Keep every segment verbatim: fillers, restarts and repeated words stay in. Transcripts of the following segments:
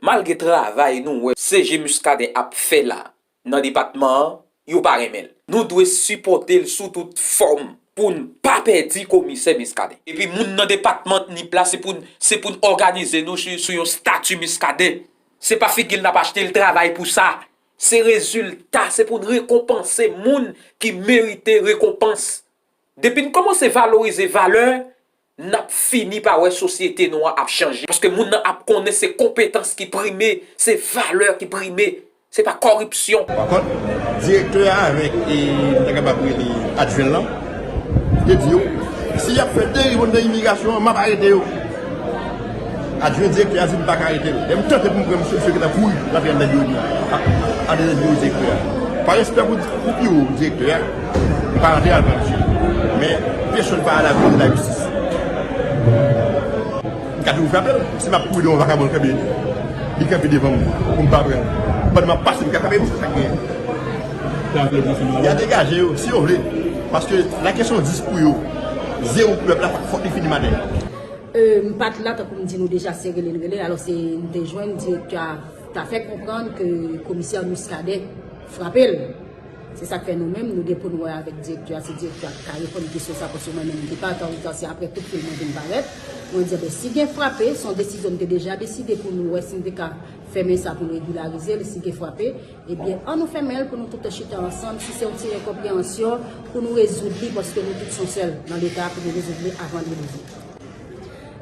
Malgre travay nou wè C G Muscadin ap fè la nan depatman an, yo pa renmen l. Nou dwe sipòte l sou tout fòm pou n pa pèdi komisè Muscadin. Epi moun nan depatman Nip la, se pou n, se pou n òganize nou sou, sou yon stati Muscadin. Se pa figi l n ap achte, l travay pou sa. Se rezilta, se pou n rekonpanse moun ki merite rekonpans. Depi n kòmanse valorize valè, n ap fini pa wè sosyete nou an ap chanje. Paske moun nan ap konnen se konpetans ki prime, se valè ki prime, se pa kòripsyon. Pa kont, direktè a avèk, e, m ta kapab rele adjwen l lan, te di yo, si y ap fè deriv anndan imigrasyon an, m ap arete yo. Adjwen direktè a di m pa ka arete l. Lè m tante pou m pran misye, misye gentan kouri, l ap al nan biwo, al nan biwo direktè a. Pa respè pou, pou biwo direktè a, m pa rantre al pran misye. Men, pèsonn pa al nan biwo lajistis. M ka toujou frape l. Si m ap kouri devan yon vakabon, l kanpe, li kanpe devan m, pou m pa pran l. Pandan m ap pase, m ka frape misye, sa k genyen. Y a degaje yo, si yo vle. Paske la kesyon dis pou yo, zewo pou pèp la, fòk li fini maten. E, m pa t la, tankou m di nou deja, se rele n rele. Alò, se, n te jwenn direktè a, t a fè konprann ke komisè Muscadin frape l. Se sa k fè nou menm, nou gen pou n wè avèk direktè a, se direktè a ki ka reponn kesyon sa, paske mwen menm, m te pa otorite, se apre kout fil mwen vin parèt. Mwen di, ben, si gen frape, se yon desizyon m te deja deside pou nou wè si n te ka fèmen sa pou n regilarize l, si gen frape, ebyen, an nou fèmen l pou nou tout chita ansanm, si se yon ti enkonpreyansyon, pou nou rezoud li, paske nou tout se yon sèl nan Leta, pou nou rezoud li avan nou rive.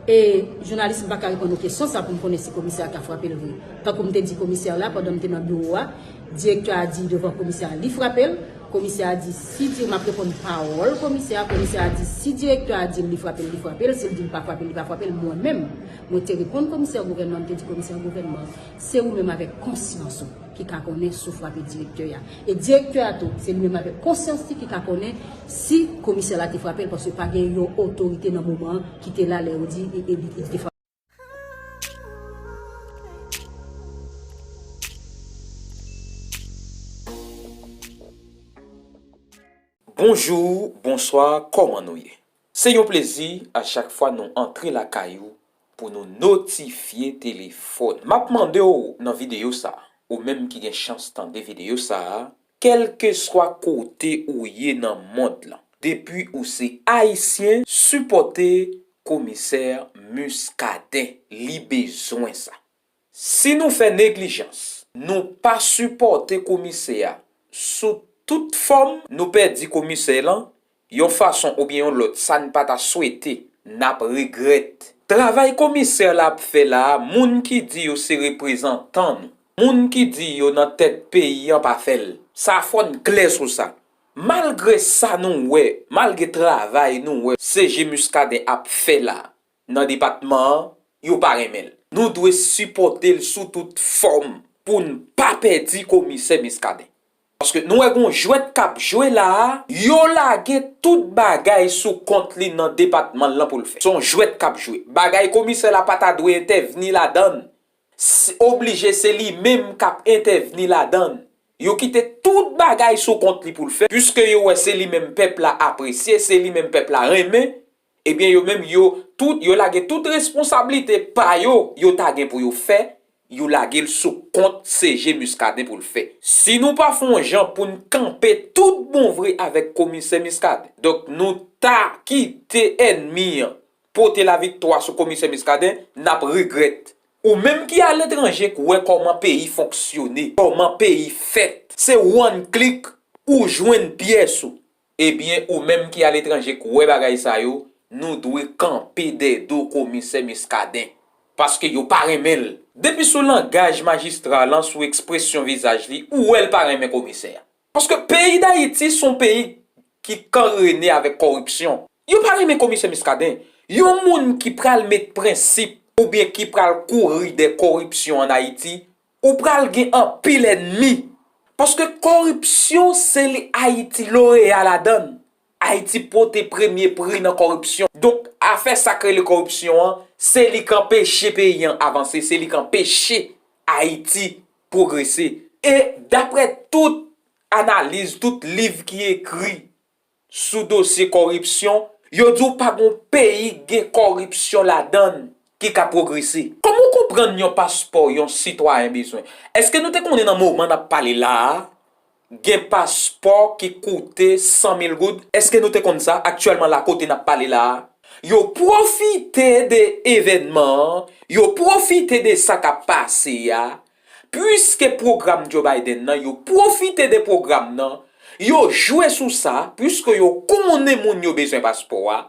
E jounalis, m pa ka reponn ou kesyon sa pou m konnen si komisè a ka frape l vre. Tankou m te di komisè la pandan m te nan biwo a, direktè a di devan komisè a li frape l. Komisè a di, si di m ap reponn pawòl komisè a, komisè a di si direktè a di l li frape l, li frape l, si l di l pa frape l, li pa frape l. Mwen menm, mwen te reponn komisè gouvènman, m te di komisè gouvènman, se ou menm avèk konsyans ou ki ka konnen si w frape direktè a. E direktè a tou, se li menm avèk konsyans li ki ka konnen si komisè la te frape l, paske pa gen yon otorite nan moman an ki te la lè yo di e, e, li te frape. Bonjou, bonswa, kòman nou ye? Se yon plezi a chak fwa nou antre lakay ou pou nou notifye telefòn. M ap mande w nan videyo sa a, ou menm ki gen chans tande videyo sa a, kèlkeswa kote ou ye nan mond lan, depi ou se Ayisyen, sipòte Komisè Muscadin, li bezwen sa. Si nou fè neglijans, nou pa sipòte komisè a sou tout fòm, nou pèdi komisè lan, yon fason oubyen yon lòt, sa n pa ta swete, n ap regrèt. Travay komisè la ap fè la a, moun ki di yo se reprezantan nou, moun ki di yo nan tèt peyi an pa fè l. Sa fò n klè sou sa. Malgre sa nou wè, malgre travay nou wè C G Muscadin ap fè la a, nan depatman an, yo pa renmen l. Nou dwe sipòte l sou tout fòm pou n pa pèdi komisè Muscadin. Paske nou wè gon jwèt k ap jwe la a, yo lage tout bagay sou kont li nan depatman l lan pou l fè. Se yon jwèt k ap jwe. Bagay komisè la pa ta dwe entèvni ladan l. S-, oblije se li menm k ap entèvni ladan l. Yo kite tout bagay sou kont li pou l fè, piske yo wè se li menm pèp la apresye, se li menm pèp la renmen, ebyen yo menm yo tout, yo lage tout responsablite pa yo, yo ta gen pou yo fè, yo lage l sou kont C G Muscadin pou l fè. Si nou pa fè yon jan pou n kanpe tout bon vre avèk komisè Muscadin, donk nou ta kite ènmi an pote laviktwa sou komisè Muscadin, n ap regrèt. Ou menm ki aletranje k wè kòman peyi fonksyone, kòman peyi fèt, se one click ou jwenn pyès ou. Ebyen, ou menm ki aletranje k wè bagay sa yo, nou dwe kanpe dèyè do komisè Muscadin. Paske yo pa renmen l. Depi sou langaj majistra lan, sou ekspresyon vizaj li, ou wè l pa renmen komisè a. Paske peyi Dayiti se yon peyi ki kanrene avèk kòripsyon. Yo pa renmen komisè Muscadin. Yon moun ki pral met prensip oubyen ki pral kouri dèyè kòripsyon ann Ayiti, ou pral gen anpil ènmi. Paske kòripsyon se li Ayiti loreya ladan l. Ayiti pote premye pri nan kòripsyon. Donk, afè sa k rele kòripsyon an, se li k anpeche peyi an avanse, se li k anpeche Ayiti pwogrese. E daprè tout analiz, tout liv ki ekri sou dosye kòripsyon, yo di w pa gon peyi k gen kòripsyon ladan l. ki ka pwogrese. Kòman w konprann yon paspò yon sitwayen bezwen? Èske nou te konnen nan moman n ap pale la a, gen paspò ki koute san mil goud? Èske nou te konn sa? Aktyèlman la, kote n ap pale la a, yo pwofite de evènman an, yo pwofite de sa k ap pase a, piske pwogram Joe Biden nan, yo pwofite de pwogram nan, yo jwe sou sa, piske yo konnen moun yo bezwen paspò a,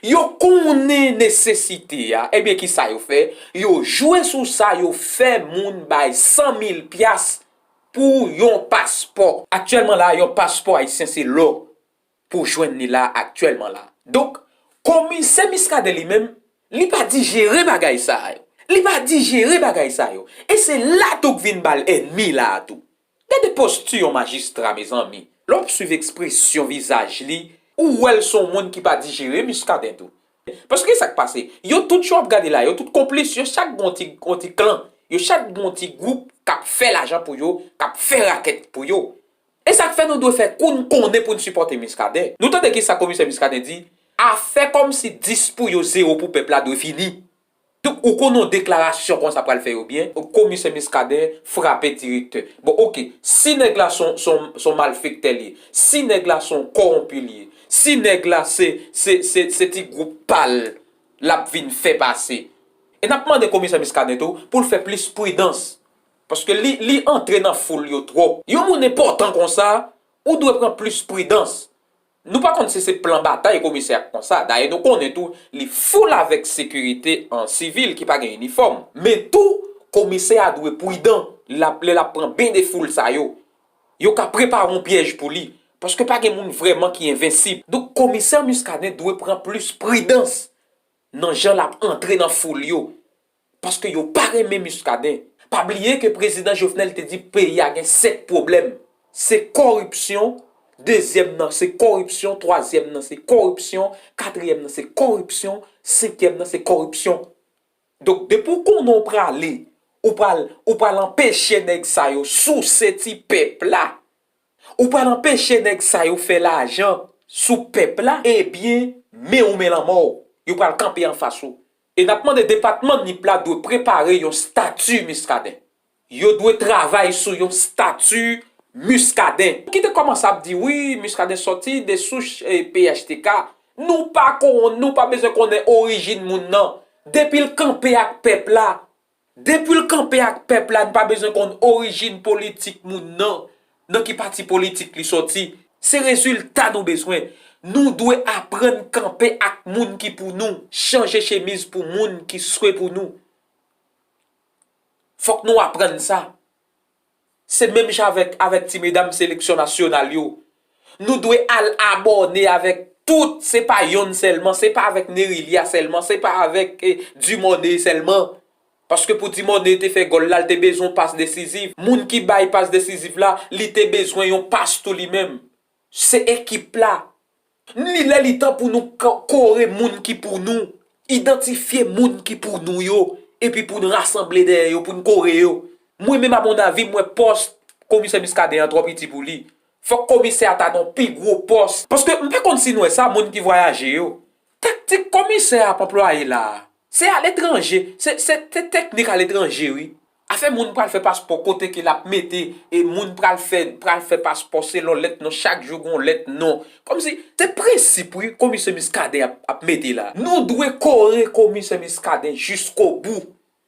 yo konnen nesesite a, ebyen ki sa yo fè? Yo jwe sou sa, yo fè moun bay san mil pyas pou yon paspò. Aktyèlman la, yon paspò ayisyen se lò pou jwenn li la aktyèlman la. Donk, komisè Muscadin li menm, li pa dijere bagay sa yo. Li pa dijere bagay sa yo. E se la tou k vin ba l ènmi la a tou. Gade posti yon majistra, mezanmi. Lè w ap swiv ekspresyon vizaj li, ou wè l se yon moun ki pa dijere Muscadin tou. Paske sa k pase? Yo tout jan w ap gade la, yo tout konplis, yo chak gen yon ti, yon ti klan, yo chak gen yon ti gwoup k ap fè lajan pou yo, k ap fè rakèt pou yo. E sa k fè nou dwe fè kou n konnen pou n sipòte Muscadin. Nou tande ki sa komisè Muscadin di? Afè kòmsi dis pou yo, zewo pou pèp la dwe fini. Donk, ou konnen yon deklarasyon konsa pral fè yo byen. Komisè Muscadin frape direktè. Bon, oke, si nèg la se yon, se yon, se yon malfektè li ye, si nèg la se yon kòwonpi li ye, si nèg la se, se, se, se ti gwoup pa l l ap vin fè pase, e n ap mande komisè Muscadin tou pou l fè plis pridans. Paske li, li antre nan foul yo twòp. Yon moun enpòtan konsa, ou dwe pran plis pridans. Nou pa konn si se plan batay komisè a konsa. Dayè, nou konnen tou, li foul avèk sekirite an sivil ki pa gen inifòm. Men tou, komisè a dwe pridan lè l ap, lè l ap pran ben de foul sa yo. Yo ka prepare yon pyèj pou li. Paske pa gen moun vrèman ki envensib. Donk, komisè Muscadin dwe pran plis pridans nan jan l ap antre nan foul yo. Paske yo pa renmen Muscadin. Pa bliye ke prezidan Jovenel te di peyi a gen senk pwoblèm. Se kòripsyon, dezyèm nan se kòripsyon, twazyèm nan se kòripsyon, katriyèm nan se kòripsyon, senkyèm nan se kòripsyon. Donk, depi w konnen w prale, ou pral, ou pral anpeche nèg sa yo souse ti pèp la. Ou pral anpeche nèg sa yo fè lajan sou pèp la, ebyen, men ou men lanmò w. Yo pral kanpe anfas ou. E n ap mande depatman Nip la dwe prepare yon stati Muscadin. Yo dwe travay sou yon stati Muscadin. Ki te kòmanse ap di, wi, Muscadin sòti de souch, eh, P H T K. Nou pa konn, nou pa bezwen konnen orijin moun nan. Depi l kanpe ak pèp la, depi l kanpe ak pèp la, n pa bezwen konn orijin politik moun nan, nan ki pati politik li sòti. Se rezilta nou bezwen. Nou dwe aprann kanpe ak moun ki pou nou, chanje chemiz pou moun ki swe pou nou. Fòk nou aprann sa. Se menm jan avèk, avèk ti medam seleksyon nasyonal yo. Nou dwe al abòne avèk tout, se pa yonn sèlman, se pa avèk Nerilia sèlman, se pa avèk, eh, Dumornay sèlman. Paske pou Dumornay te fè gòl la, l te bezwen yon pas desiziv. Moun ki bay pas desiziv la, li te bezwen yon pas tou li menm. Se ekip la. Li lè li tan pou nou ko-, kore moun ki pou nou, idantifye moun ki pou nou yo, epi pou n rasanble dèyè yo, pou n kore yo. Mwen menm, amondavi, m wè pòs komisè Muscadin an twò piti pou li. Fòk komisè a ta nan pi gwo pòs. Paske m pa konn si n wè sa, moun ki vwayaje yo. Taktik komisè a ap anplwaye la a, se aletranje, se, se, se teknik aletranje, wi. Afè moun pral fè paspò kote ke l ap mete, e moun pral fè, pral fè paspò selon lèt non, chak jou gon lèt non. Kòmsi, se prensip, wi, komisè Muscadin ap, ap mete la. Nou dwe kore komisè Muscadin jiskobou.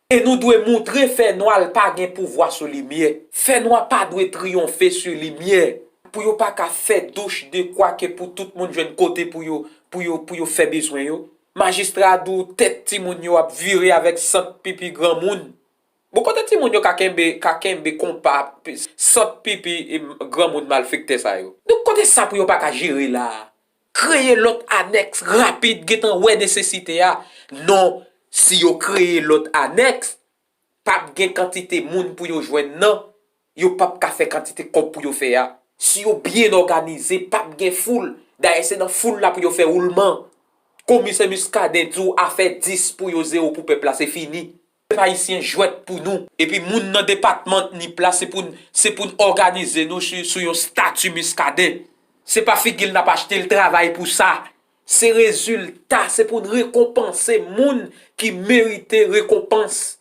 E nou dwe moutre fènwa l pa gen pouvwa sou limyè. Fènwa pa dwe triyonfe sou limyè. Pou yo pa ka fè douch de kwa ke pou tout moun jwenn kote pou yo, pou yo, pou yo fè bezwen yo. Majistra a di w tèt timoun yo ap vire avèk sant pipi granmoun. Bon, kote timoun yo ka kenbe, ka kenbe konpa, sant pipi, e, granmoun malfektè sa yo? Donk, kote sa pou yo pa ka jere la a? Kreye lòt anèks rapid, gentan wè nesesite a. Non, si yo kreye lòt anèks, p ap gen kantite moun pou yo jwenn nan, yo p ap ka fè kantite kòb pou yo fè a. Si yo byen òganize, p ap gen foul. Dayè, se nan foul la pou yo fè woulman. Komisè Muscadin di w afè dis pou yo, zewo pou pèp la, se fini. Pèp ayisyen jwèt pou nou. Epi moun nan depatman Nip la, se pou n, se pou n òganize nou sou, sou yon stati Muscadin. Se pa figi l n ap achte, l travay pou sa. Se rezilta, se pou n rekonpanse moun ki merite rekonpans.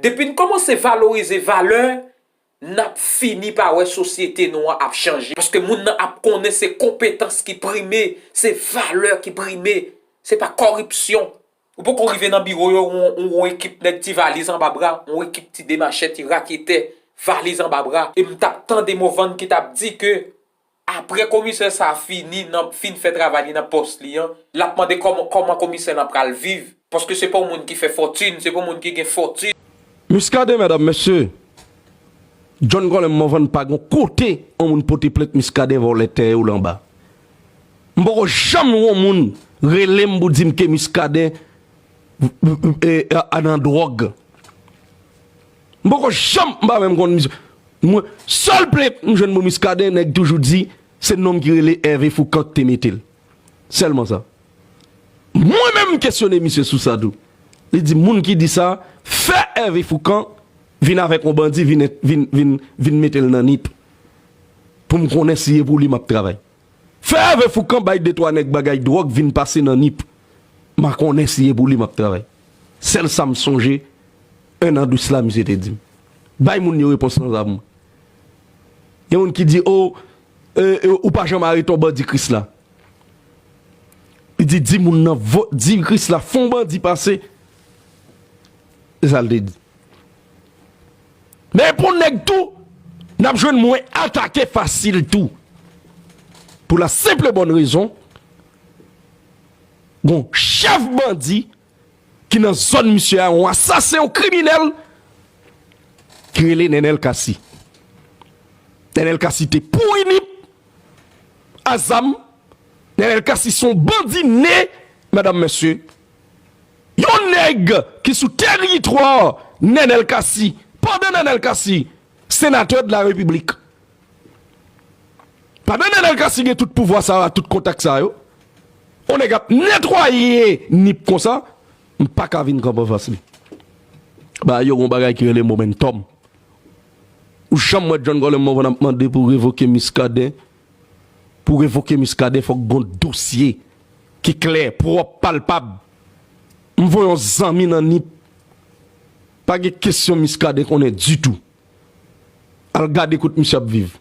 Depi n kòmanse valorize valè, n ap fini pa wè sosyete nou an ap chanje. Paske moun nan ap konnen se konpetans ki prime, se valè ki prime, se pa kòripsyon. Ou poko rive nan biwo yo, ou, ou, ou ekip nèg ti valiz anba bra, ou ekip ti demachè, ti raketè, valiz anba bra. E m t ap tande Movann ki t ap di ke apre komisè sa fini nan, fin fè travay li nan pòs li an, l ap mande kòman, kòman komisè lan pral viv. Paske se pa yon moun ki fè fòtin, se pa yon moun ki gen fòtin. Muscadin, medam, mesye, John Colem Morvan pa gon kote yon moun pote plent Muscadin vòlè tè yo la anba. M poko janm wè yon moun rele m pou di m ke Muscadin e, a, nan dwòg. M poko janm, m pa menm konn misye. Mwen, sèl plent m jwenn pou Muscadin, nèg toujou di se nonm ki rele Hervé Fourcand ki te mete l. Sèlman sa. Mwen menm m kesyone misye sou sa tou. Li di moun ki di sa, fè Hervé Fourcand vin avèk yon bandi, vin, vin, vin, vin mete l nan nip. Pou m konnen si e pou li m ap travay. Fè Hervé Fourcand bay de twa nèg bagay dwòg vin pase nan nip. M a konnen si e pou li m ap travay. Sèl sa m sonje, en an de sila misye te di m. Bay moun yo repons lan sa pou mwen. Gen moun ki di, o, e, e, ou pa janm arete yon bandi Krisla. Li di, di moun nan, vo, di Krisla, fè yon bandi pase. Se sa l te di. Men pou nèg tou, n ap jwenn mwen atake fasil tou. Pou la senp e bòn rezon, gon chèf bandi ki nan zòn misye a, yon asasen, yon kriminèl, ki rele Nenel Cassy. Nenel Cassy te pouri Nip a zam. Nenel Cassy se yon bandi ne, medam, mesye. Yon nèg ki sou teritwa Nenel Cassy, pandan Nenel Cassy, senatè de la repiblik. Pandan Nenel Cassy gen tout pouvwa sa yo, tout kontak sa yo, yon nèg ap netwaye Nip konsa, m pa ka vin kanpe anfas li. Ba yo gon bagay ki rele momentum. Ou janm wè John Colem Morvan ap mande pou revoke Muscadin? Pou revoke Muscadin, fòk gon dosye ki klè, pwòp, palpab. M voye yon zanmi nan Nip. Pa gen kesyon Muscadin konnen ditou. Al gade kote misye ap viv.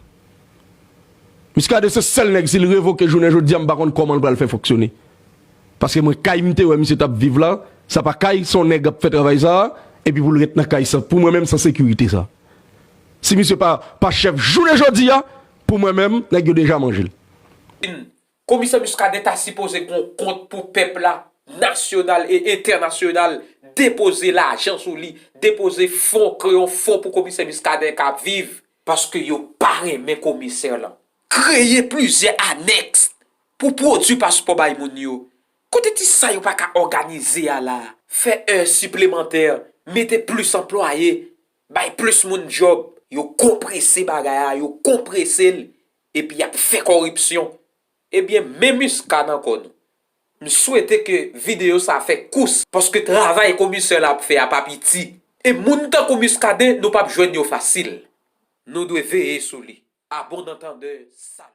Muscadin se sèl nèg, si l revoke jounen jodi a, m pa konn kòman l pral fè fonksyone. Paske mwen, kay m te wè misye t ap viv la, sa pa kay, se yon nèg ap fè travay sa a, epi pou l ret nan kay sa, pou mwen menm, san sekirite sa. Si misye pa, pa chèf jounen jodi a, pou mwen menm, nèg yo deja manje l. Komisè Muscadin ta sipoze gon kont pou pèp la, nasyonal e entènasyonal, depoze lajan sou li, depoze fon, kreye yon fon pou komisè Muscadin ka viv, paske yo pa renmen komisè lan. Kreye plizyè anèks pou pwodui paspò bay moun yo. Kote ti sa yo pa ka òganize a la? Fè è siplemantè, mete plis anplwaye, bay plis moun djòb. Yo konprese bagay a, yo konprese l, epi y ap fè kòripsyon. Ebyen, men Musca nan kò nou. M swete ke videyo sa fè kous, paske travay komisè la ap fè a pa piti. E moun tankou Muscadin, nou p ap jwenn yo fasil. Nou dwe veye sou li. A bon antandè, salut.